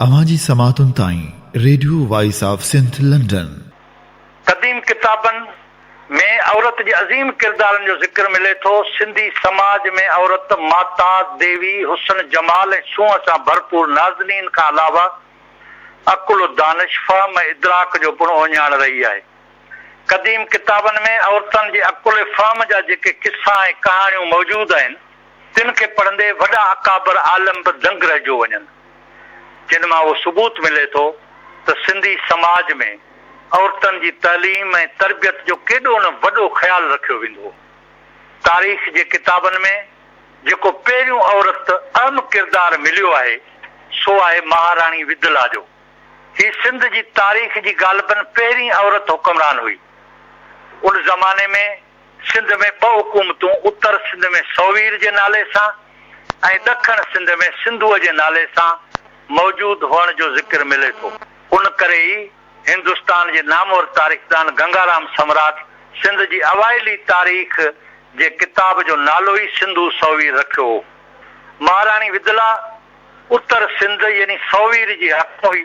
اوهان جي سماعتن تائين radio voice of Sindh London. قديم ڪتابن ۾ عورت جي عظيم ڪردارن جو ذڪر ملي ٿو. سنڌي سماج ۾ عورت ماتا، ديوي، حسن، جمال ۽ سونهن سان ڀرپور نازنين کان علاوه عقل و دانش، فهم ۽ ادراڪ جو پڻ اهڃاڻ رهي آهي. قديم ڪتابن ۾ عورتن جي عقل ۽ فهم جا جيڪي قصا ۽ ڪهاڻيون موجود آهن، تن کي پڙهندي وڏا اڪابر عالم به دنگ رهجيو وڃن، جن مان اهو ثبوت ملي ٿو ته سنڌي سماج ۾ عورتن جي تعليم ۽ تربيت جو ڪيڏو نه وڏو خيال رکيو ويندو هو. تاريخ جي ڪتابن ۾ جيڪو پهريون عورت اهم ڪردار مليو آهي، سو آهي مهاراڻي ودلا جو. هي سنڌ جي تاريخ جي غالباً پهرين عورت حڪمران هئي. ان زماني ۾ سنڌ ۾ ٻه حڪومتون اتر سنڌ ۾ سووير جي نالي سان ۽ ڏکڻ سنڌ ۾ سنڌوء جي نالي سان موجود هئڻ جو ذڪر ملي ٿو. ان ڪري ئي هندستان جي نامور تاريخدان گنگارام سمراٽ سنڌ جي اوائلي تاريخ جي ڪتاب جو نالو ئي سنڌو سووير رکيو هو. مهاراڻي ودلا اتر سنڌ يعني سووير جي حاڪم هئي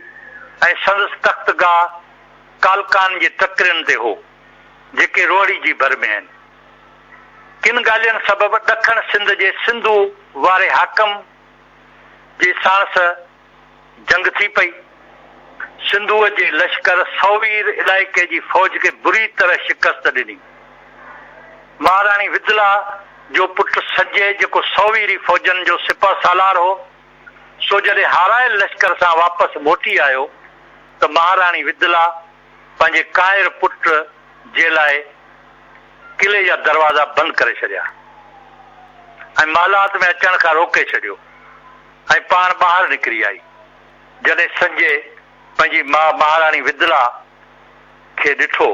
۽ سندس تختگاهه ڪالڪان جي ٽڪرين تي هو. جيڪي روهڙي جي ڀر ۾ آهن. ڪن ڳالهين سبب ڏکڻ سنڌ جي سنڌو واري حاڪم جي ساڻس جنگ ٿي پئي. سنڌوء جي لشڪر سووير علائقي جي فوج کي بري طرح شڪست ڏني. مهاراڻي ودلا جو پٽ سنجي جيڪو سوويري فوجن جو سپهه سالار هو، سو جڏهن هارايل لشڪر سان واپس موٽي آيو ته مهاراڻي ودلا پنهنجي ڪانئر پٽ جي لاء قلعي جا دروازا بند ڪري ڇڏيا ۽ محلات ۾ اچڻ کان روڪي ڇڏيو ۽ پاڻ ٻاهر نڪري آئي. جڏهن سنجي پنهنجي ماء مهاراڻي ودلا کي ڏٺو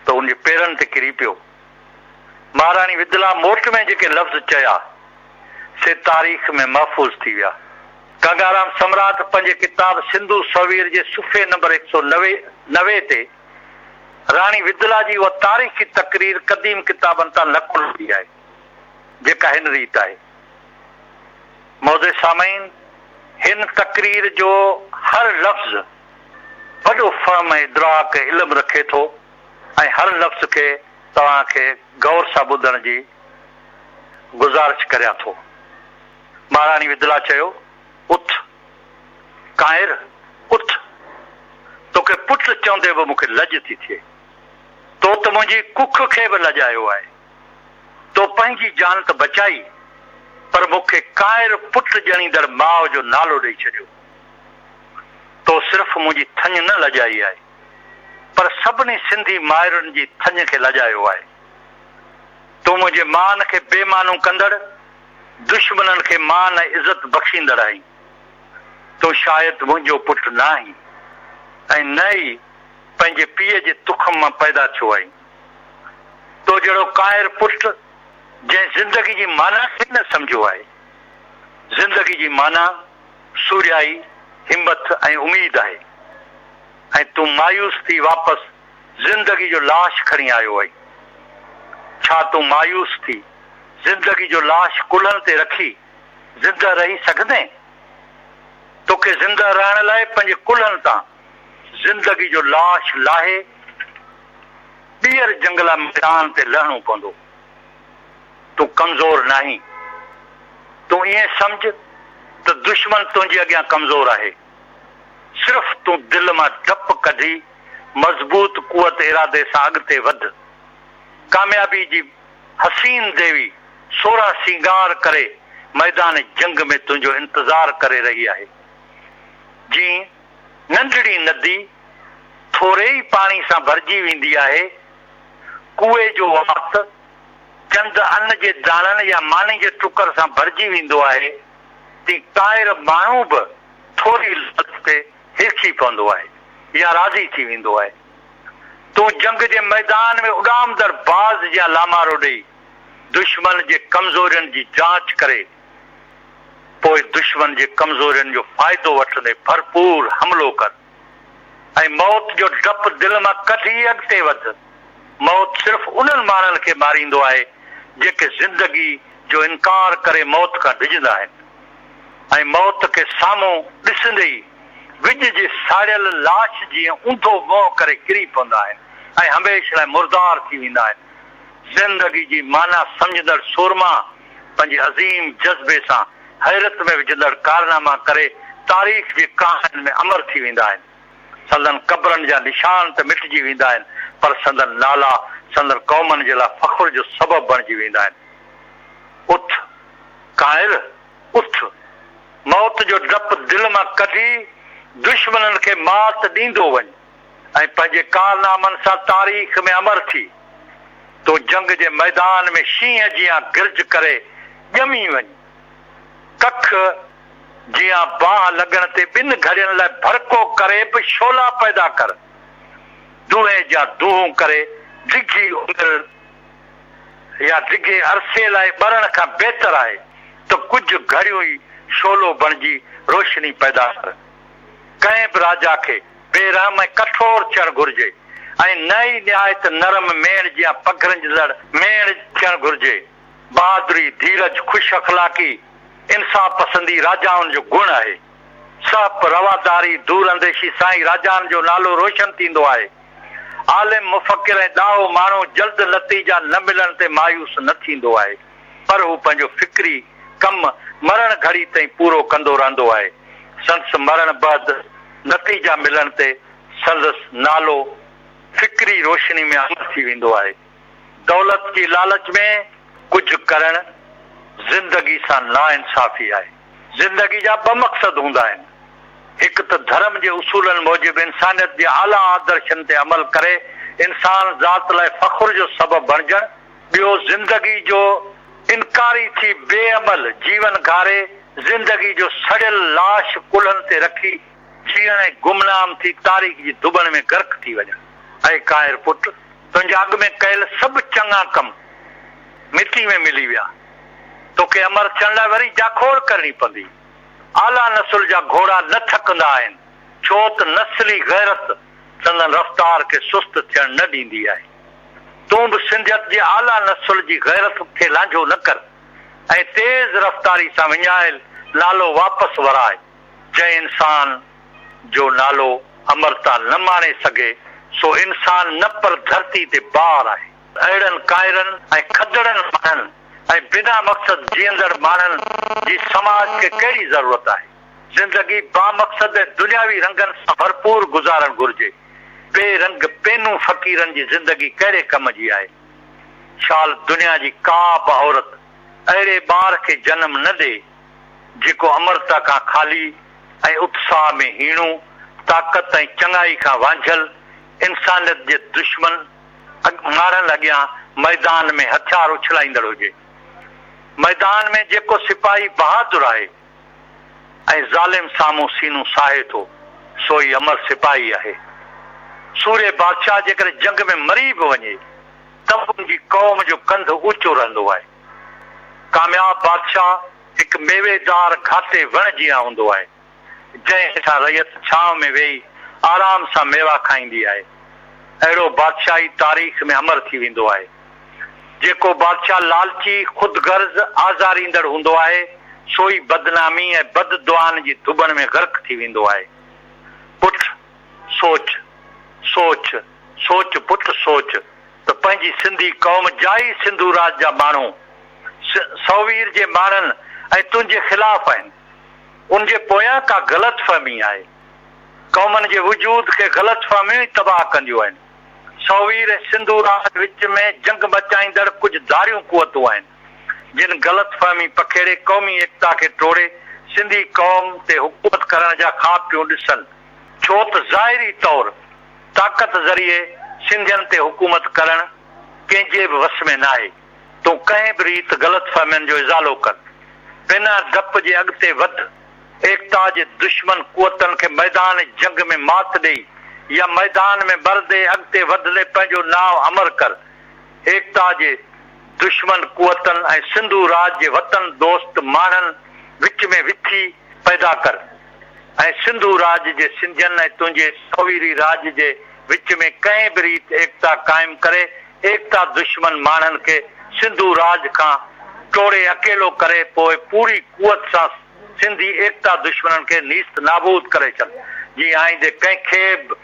ته ان جي پيرن تي ڪري پيو. مهاراڻي ودلا موٽ ۾ جيڪي لفظ چيا، سي تاريخ ۾ محفوظ ٿي ويا. گنگارام سمراٽ پنهنجي ڪتاب سنڌو سوير جي صفحي نمبر هڪ سؤ 90 تي راڻي ودلا جي اها تاريخي تقرير قديم ڪتابن تان نقل ڪئي آهي، جيڪا هن ريت آهي. معزز سامعين! هن تقرير جو هر لفظ وڏو فهم ۽ ادراڪ ۽ علم رکي ٿو ۽ هر لفظ کي توهان کي غور سان ٻڌڻ جي گذارش ڪريان ٿو. مهاراڻي ودلا چيو، اٿ، ڪانئر، اٿ! توکي پٽ چوندي به مون کي لڄ ٿي ٿئي. تو ته منهنجي ڪک کي به لڄايو آهي. تو پنهنجي جان ته بچائي، پر مون کي ڪانئر پٽ ڄڻيندڙ ماء جو نالو ڏئي ڇڏيو. تو صرف منهنجي ٿڃ نه لڄائي آهي، پر سڀني سنڌي مائرن جي ٿڃ کي لڄايو آهي. تون منهنجي مان کي بي مانو ڪندڙ دشمنن کي مان ۽ عزت بخشيندڙ آهين. تون شايد منهنجو پٽ نه آهين ۽ نه ئي پنهنجي پيء جي تخم مان پيدا ٿيو آهين. تو جهڙو ڪانئر پٽ جنهن زندگي جي معنيٰ کي نه سمجهيو آهي. زندگي جي معنيٰ سورهيائي، همٿ ۽ اميد آهي ۽ تون مايوس ٿي واپس زندگي جو لاش کڻي آيو آهين. ڇا تون مايوس ٿي زندگي جو لاش ڪلهن تي رکي زنده رهي سگهندين؟ توکي زنده رهڻ لاء پنهنجي ڪلهن تان زندگي جو لاش لاهي ٻيهر جنگ لاء ميدان تي لهڻو پوندو. تون ڪمزور ناهين. تون ائين سمجهه ته دشمن تنهنجي اڳيان ڪمزور آهي. صرف تون دل مان ڊپ ڪڍي مضبوط قوت ارادي سان اڳتي وڌ. ڪاميابي جي حسين ديوي 16 سينگار ڪري ميدان جنگ ۾ تنهنجو انتظار ڪري رهي آهي. جيئن ننڍڙي ندي ٿوري ئي پاڻي سان ڀرجي ويندي آهي، ڪوئي جو وات چند ان جي داڻن يا ماني جي ٽڪر سان ڀرجي ويندو آهي، تيئن ڪائر ماڻهو به ٿوري لالچ تي هرکي پوندو آهي يا راضي ٿي ويندو آهي. تون جنگ جي ميدان ۾ اڏامندڙ باز جيان لامارو ڏئي دشمن جي ڪمزورين جي جاچ ڪري پوء دشمن جي ڪمزورين جو فائدو وٺندي ڀرپور حملو ڪر ۽ موت جو ڊپ دل مان ڪڍي اڳتي وڌ. موت صرف انهن ماڻهن کي ماريندو آهي جيڪي زندگي جو انڪار ڪري موت کان ڊڄندا آهن. ۽ موت کي سامهون ڏسندي ئي وڄ جي ساڙيل لاش جيئن اونڌو منهن ڪري ڪري پوندا آهن ۽ هميشھ لاء مردار ٿي ويندا آهن. زندگي جي معنيٰ سمجهندڙ سورما پنهنجي عظيم جذبي سان حيرت ۾ وجهندڙ ڪارناما ڪري تاريخ جي ڪهاڻين ۾ امر ٿي ويندا آهن. سندن قبرن جا نشان ته مٽجي ويندا آهن پر سندن نالا سندن قومن جي لاء فخر جو سبب بڻجي ويندا آهن. اٿ ڪانئر اٿ! موت جو ڊپ دل مان ڪڍي دشمنن کي مات ڏيندو وڃ ۽ پنهنجي ڪارنامن سان تاريخ ۾ امر ٿي. تون جنگ جي ميدان ۾ شينهن جيان گرج ڪري ڄمي وڃ. ڪک جيان باهه لڳڻ تي ٻن گهڙين لاء ڀڙڪو ڪري به شعلا پيدا ڪر. دونهين جيان دونهون ڪري ڊگهي عمر يا ڊگهي عرصي لاء ٻرڻ کان بهتر آهي ته ڪجهه گهڙيون ئي شعلو بڻجي روشني پيدا ڪر. ڪنهن به راجا کي بي رحم ۽ ڪٺور ٿيڻ گهرجي ۽ نه ئي نهايت نرم ميڻ جيان پگهرجندڙ ميڻ ٿيڻ گهرجي. بهادري، ڌيرج، خوش اخلاقي، انصاف پسندي راجائن جو گڻ آهي. سهپ، رواداري، دور انديشي سان ئي راجائن جو نالو روشن ٿيندو آهي. عالم، مفڪر ۽ ڏاهو ماڻهو جلد نتيجا نه ملڻ تي مايوس نه ٿيندو آهي، پر هو پنهنجو فڪري ڪم مرڻ گهڙي تائين پورو ڪندو رهندو آهي. سندس مرڻ بعد نتيجا ملڻ تي سندس نالو فڪري روشني ۾ امر ٿي ويندو آهي. دولت جي لالچ ۾ ڪجهه ڪرڻ زندگي سان ناانصافي آهي. زندگي جا ٻه مقصد هوندا آهن. هڪ ته ڌرم جي اصولن موجب انسانيت جي اعليٰ آدرشن تي عمل ڪري انسان ذات لاء فخر جو سبب بڻجڻ، ٻيو زندگي جو انڪاري ٿي بي عمل جيون گهاري زندگي جو سڙيل لاش ڪلهن تي رکي جيئڻ ۽ گمنام ٿي تاريخ جي ڌٻڻ ۾ غرق ٿي وڃڻ. اي ڪانئر پٽ! تنهنجا اڳ ۾ ڪيل سڀ چڱا ڪم مٽي ۾ ملي ويا. توکي امر ٿيڻ لاء وري جاکوڙ ڪرڻي پوندي. اعليٰ نسل جا گهوڙا نه ٿڪندا آهن، ڇو ته نسلي غيرت سندن رفتار کي سست ٿيڻ نه ڏيندي آهي. تون به سنڌيت جي اعليٰ نسل جي غيرت کي لانجهو نه ڪر ۽ تيز رفتاري سان وڃايل نالو واپس وراء. جنهن انسان جو نالو امرتا نه ماڻي سگهي، سو انسان نه پر ڌرتي تي بار آهي. اهڙن ڪائرن ۽ کدڙن ماڻهن ۽ بنا مقصد جيئندڙ ماڻهن جي سماج کي ڪهڙي ضرورت آهي؟ زندگي بامقصد ۽ دنياوي رنگن سان ڀرپور گذارڻ گهرجي. بي رنگ پينو فقيرن جي زندگي ڪهڙي ڪم جي آهي؟ شال دنيا جي ڪا به عورت اهڙي ٻار کي جنم نه ڏئي، جيڪو امرتا کان خالي ۽ اتساهه ۾ هيڻو، طاقت ۽ چڱائي کان وانجهيل، انسانيت جي دشمن ماڻهن اڳيان ميدان ۾ هٿيار اڇلائيندڙ هجي. ميدان ۾ جيڪو سپاهي بهادر آهي ۽ ظالم سامهون سينو ساهي ٿو، سو ئي امر سپاهي آهي. سورهيه بادشاهه جيڪڏهن جنگ ۾ مري به وڃي ته به ان جي قوم جو ڪنڌ اوچو رهندو آهي. ڪامياب بادشاهه هڪ ميويدار گهاٽي وڻ جيان هوندو آهي، جنهن هيٺان رعيت ڇانو ۾ ويهي آرام سان ميوا کائيندي آهي. اهڙو بادشاهه ئي تاريخ ۾ امر ٿي ويندو آهي. جيڪو بادشاهه لالچي، خود غرض، آزاريندڙ هوندو آهي، سو ئي بدنامي ۽ بد دعائن جي ڌٻڻ ۾ غرق ٿي ويندو آهي. پٽ! سوچ، سوچ، سوچ پٽ سوچ ته پنهنجي سنڌي قوم جا ئي سنڌو راڄ جا ماڻهو سووير جي ماڻهن ۽ تنهنجي خلاف آهن. ان جي پويان ڪا غلط فهمي آهي. قومن جي وجود کي غلط فهميون ئي تباهه ڪنديون آهن. سووير ۽ سنڌو راڄ وچ ۾ جنگ مچائيندڙ ڪجهه ڌاريون قوتون آهن، جن غلط فهمي پکيڙي قومي ايڪتا کي ٽوڙي سنڌي قوم تي حڪومت ڪرڻ جا خواب پيون ڏسن. ڇو ته ظاهري طور طاقت ذريعي سنڌين تي حڪومت ڪرڻ ڪنهن جي به وس ۾ ناهي. تون ڪنهن به ريت غلط فهمين جو ازالو ڪر. بنا ڊپ جي اڳتي وڌ. ايڪتا جي دشمن قوتن کي ميدان جنگ ۾ مات ڏئي يا ميدان ۾ مرندي اڳتي وڌندي پنهنجو نانء امر ڪر. ايڪتا جي دشمن قوتن ۽ سنڌو راڄ جي وطن دوست ماڻهن وچ ۾ وٿي پيدا ڪر ۽ سنڌو راڄ جي سنڌين ۽ تنهنجي سوويري راڄ جي وچ ۾ ڪنهن به ريت ايڪتا قائم ڪري ايڪتا دشمن ماڻهن کي سنڌو راڄ کان ٽوڙي اڪيلو ڪري پوء پوري قوت سان سنڌي ايڪتا دشمنن کي نيست نابود ڪري ڇڏ، جيئن آئيندي ڪنهن کي به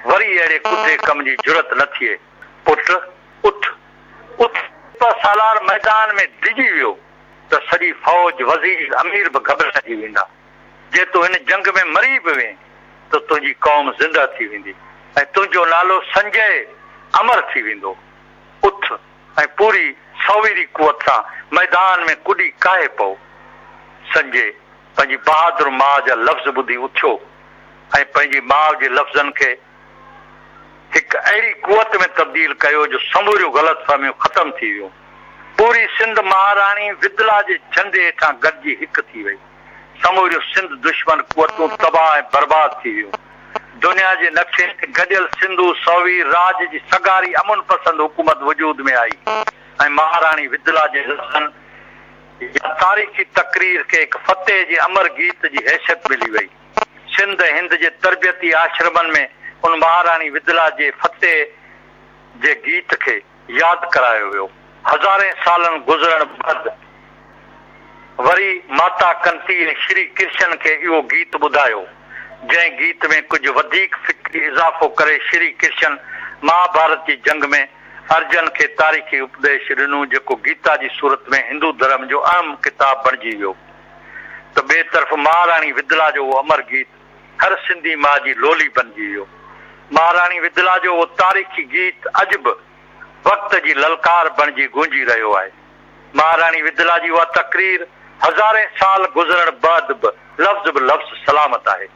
وري اهڙي ڪڌي ڪم جي جرئت نه ٿئي. پٽ، اٿ، اٿ. سپهه سالار ميدان ۾ ڊڄي ويو ته سڄي فوج، وزير، امير به گهٻرائجي ويندا. جي تون هن جنگ ۾ مري به وئين ته تنهنجي قوم زنده ٿي ويندي ۽ تنهنجو نالو سنجي امر ٿي ويندو. اٿ ۽ پوري سويري قوت سان ميدان ۾ ڪڏي ڪاهي پئو. سنجي پنهنجي بهادر ماء جا لفظ ٻڌي اٿيو ۽ پنهنجي ماء جي لفظن کي هڪ اهڙي قوت ۾ تبديل ڪيو جو سموريون غلط فهميون ختم ٿي ويون. پوري سنڌ مهاراڻي ودلا جي جهنڊي هيٺان گڏجي هڪ ٿي وئي. سموريون سنڌ دشمن قوتون تباهه ۽ برباد ٿي ويون. دنيا جي نقشي تي گڏيل سنڌو سووير راڄ جي سگهاري امن پسند حڪومت وجود ۾ آئي ۽ مهاراڻي ودلا جي لفظن يا تاريخي تقرير کي هڪ فتح جي امر گيت جي حيثيت ملي وئي. سنڌ ۽ هند جي تربيتي آشرمن ۾ ان مهاراڻي ودلا جي فتح جي گيت کي ياد ڪرايو ويو. هزارين سالن گذرڻ بعد وري ماتا ڪنتي ۽ شري ڪرشن کي اهو گيت ٻڌايو، جنهن گيت ۾ ڪجهه وڌيڪ فڪري اضافو ڪري شري ڪرشن مهاڀارت جي جنگ ۾ ارجن کي تاريخي اپديش ڏنو جيڪو گيتا جي صورت ۾ هندو ڌرم جو اهم ڪتاب بڻجي ويو ته ٻئي طرف مهاراڻي ودلا جو اهو امر گيت هر سنڌي ماء جي لولي بنجي ويو. مهاراڻي ودلا جو اهو تاريخي گيت اڄ به وقت جي للڪار بڻجي گونجي رهيو آهي. مهاراڻي ودلا جي اها تقرير هزارين سال گذرڻ بعد به لفظ به لفظ سلامت آهي.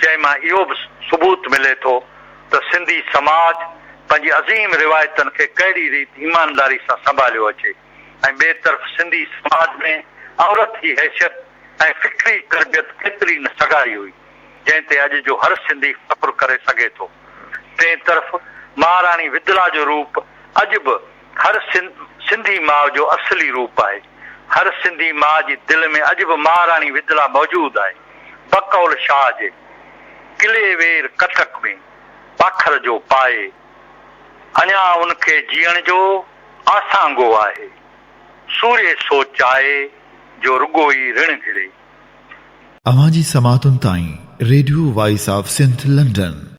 جنهن مان اهو به ثبوت ملي ٿو ته سنڌي سماج پنهنجي عظيم روايتن کي ڪهڙي ريت ايمانداري سان سنڀاليو اچي ۽ ٻئي طرف سنڌي سماج ۾ عورت جي حيثيت ۽ فڪري تربيت ڪيتري نه سگهاري هئي، جنهن تي اڄ جو هر سنڌي فخر ڪري سگهي ٿو. ٽئين طرف مهاراڻي ودلا جو روپ اڄ به هر سنڌي ماء جو اصلي روپ آهي. هر سنڌي ماء جي دل ۾ اڄ به مهاراڻي ودلا موجود آهي. بقول شاهه جي، قلعي وير ڪٽڪ ۾، پاکر جو پائي، اڃا ان کي جيئڻ جو آسانگو آهي. سورهيه سو چائي، جو رڳو ئي رڻ گهڙي. اوهان جي سماعتن تائين radio voice of Sindh London.